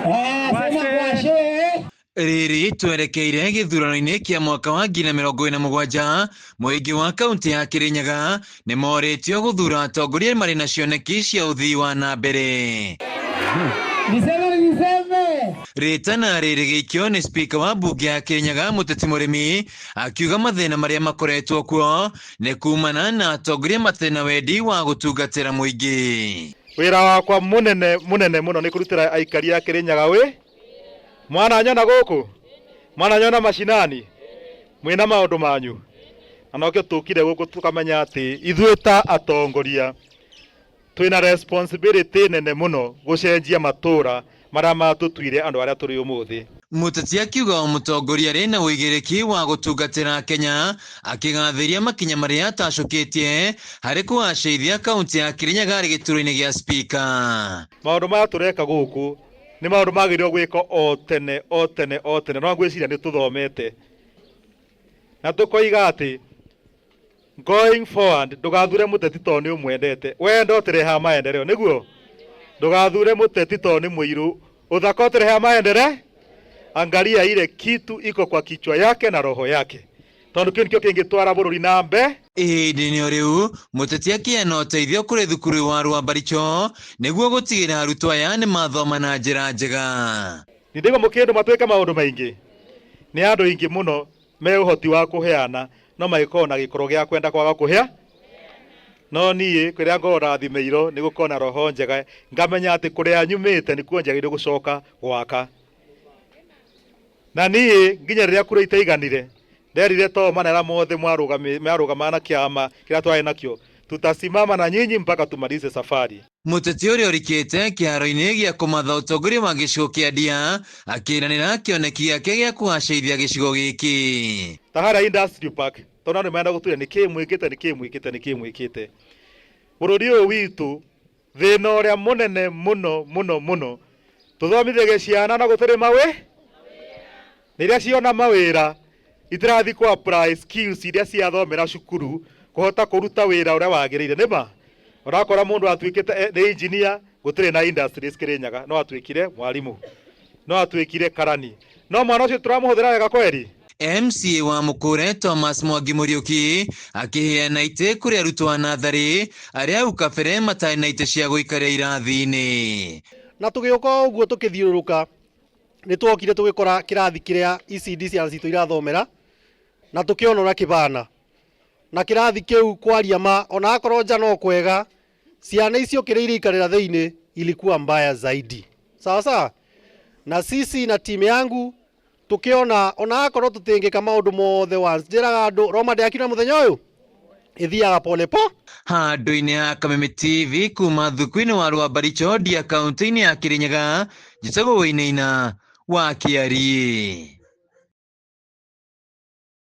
Sema kwashe. Rĩrĩ twerekeire gĩthurano-inĩ kĩa mwaka wa 2027, mũingĩ wa kaunti ya Kirinyaga nĩ morĩtio gũthura atongoria marĩ na cioneki cia ũthii wa na mbere. Niseme niseme. Rĩtana rĩrĩ gĩikio nĩ spika wa mbunge ya Kirinyaga Mũteti Mũrĩmi akiuga mathĩna marĩa makoretwo kuo nĩ kumana na atongoria matarĩ na wendi wa gũtungatĩra mũingĩ. Wĩra wakwa mũnene mũnene mũno nĩ kũrutĩra aikari a Kĩrĩnyaga wĩ mwana nyona gũkũ mwana nyona macinani mwĩna maũndũ manyu na nokĩo tũkire gũkũ tũkamenya atĩ ithuĩ ta atongoria twĩna responsibility nene mũno gũcenjia matũra marĩa matũtuire andũ arĩa tũrĩ ũmũthĩ. Mũteti akiuga o mũtongoria arĩ na ũigĩrĩki wa gũtungatĩra Kenya, akĩgathĩria makinya marĩa atacũkĩtie harĩ kũgacĩrithia kaunti ya Kirinyaga arĩ gĩturwa-inĩ gĩa spika. Maũndũ maya tũreka gũkũ nĩ maũndũ magĩrĩirwo gwĩka o tene o tene o tene, no ngwĩciria nĩ tũthomete na tũkoiga atĩ going forward ndũgathure mũteti tondũ nĩ ũmwendete, wendo ũtĩrehaga maendeleo, nĩguo ndũgathure mũteti tondũ nĩ mũirũ, ũthaka ũtĩrehaga maendeleo. Angalia ile kitu iko kwa kichwa yake na roho yake, tondũ kĩu nĩkĩo kĩngĩtwara bũrũri na mbe. Ihinda-inĩ o rĩu mũteti akĩheana ũteithio kũrĩ thukuru wa Rwambaricho nĩguo gũtigĩrĩra arutwo aya nĩ mathoma na njĩra njega. Nĩ ndĩgwo mũkĩndũ matwĩka maũndũ maingĩ, nĩ andũ aingĩ mũno me ũhoti wa kũheana no magĩkorwo na gĩkoro gĩa kwenda kwaga kũhea. No niĩ kĩrĩa ngorwo rathimĩirwo nĩ gũkorwo na roho njega, ngamenya atĩ kũrĩa nyumĩte nĩkuo njagĩrĩirwo gũcoka gwaka. Na niĩ nginya rĩrĩa kura itaiganire nderire to manera mothe mwarũgamaga na kĩama kĩrĩa twarĩ nakĩo, tutasimama na nyinyi mpaka tumalize safari. Mũteti ũrĩa ũrikĩte kĩharo-inĩ gĩa kũmatha ũtongoria wa gĩcigo kĩa Ndia akĩranĩra kĩoneki gĩake gĩa kũgacĩrithia gĩcigo gĩkĩ. Ta harĩa industrial park tondũ andũ marenda gũtuĩria nĩkĩĩ mwĩkĩte nĩkĩĩ mwĩkĩte nĩkĩĩ mwĩkĩte. Bũrũri ũyũ witũ thĩna ũrĩa mũnene mũno mũno mũno tũthomithagia ciana na gũtirĩ mawĩ na iria ciona mawĩra itirathiĩ kũ apply skills iria ciathomera cukuru kũhota kũruta wĩra ũrĩa wagĩrĩire. Nĩma ũrakora mũndũ atuĩkĩte nĩ engineer gũtirĩ na industries Kĩrĩnyaga, no atuĩkire mwarimũ, no atuĩkire karani, no mwana ũcio tũramũhũthĩra wega kweri. MCA wa Mũkũre Thomas Mwangi Mũriũki akĩheana itĩ kũrĩ arutwo a natharĩ arĩa hau kabere matarĩ na itĩ cia gũikarĩra irathi-inĩ. Na tũgĩũka ũguo tũkĩthiũrũrũka nĩ twokire tũgĩkora kĩrathi kĩrĩa ECD ciana citũ irathomera na tũkĩona ũrĩa kĩbana na kĩrathi kĩu kwaria ma ona akorwo nja no kwega ciana icio kĩrĩa iraikarĩra thĩinĩ ilikuwa mbaya zaidi. Sawa sawa. Na sisi na timu yangu tukiona ona akorwo tutingika maundu mothe once njiraga andu Roma ndiakire muthenya uyu ithiaga pole po. Handũ-inĩ ha Kameme TV kuma thuku-inĩ wa Rwambaricho Ndia kaunti-inĩ ya Kirinyaga, njĩtagwo Wainaina wa Kĩariĩ.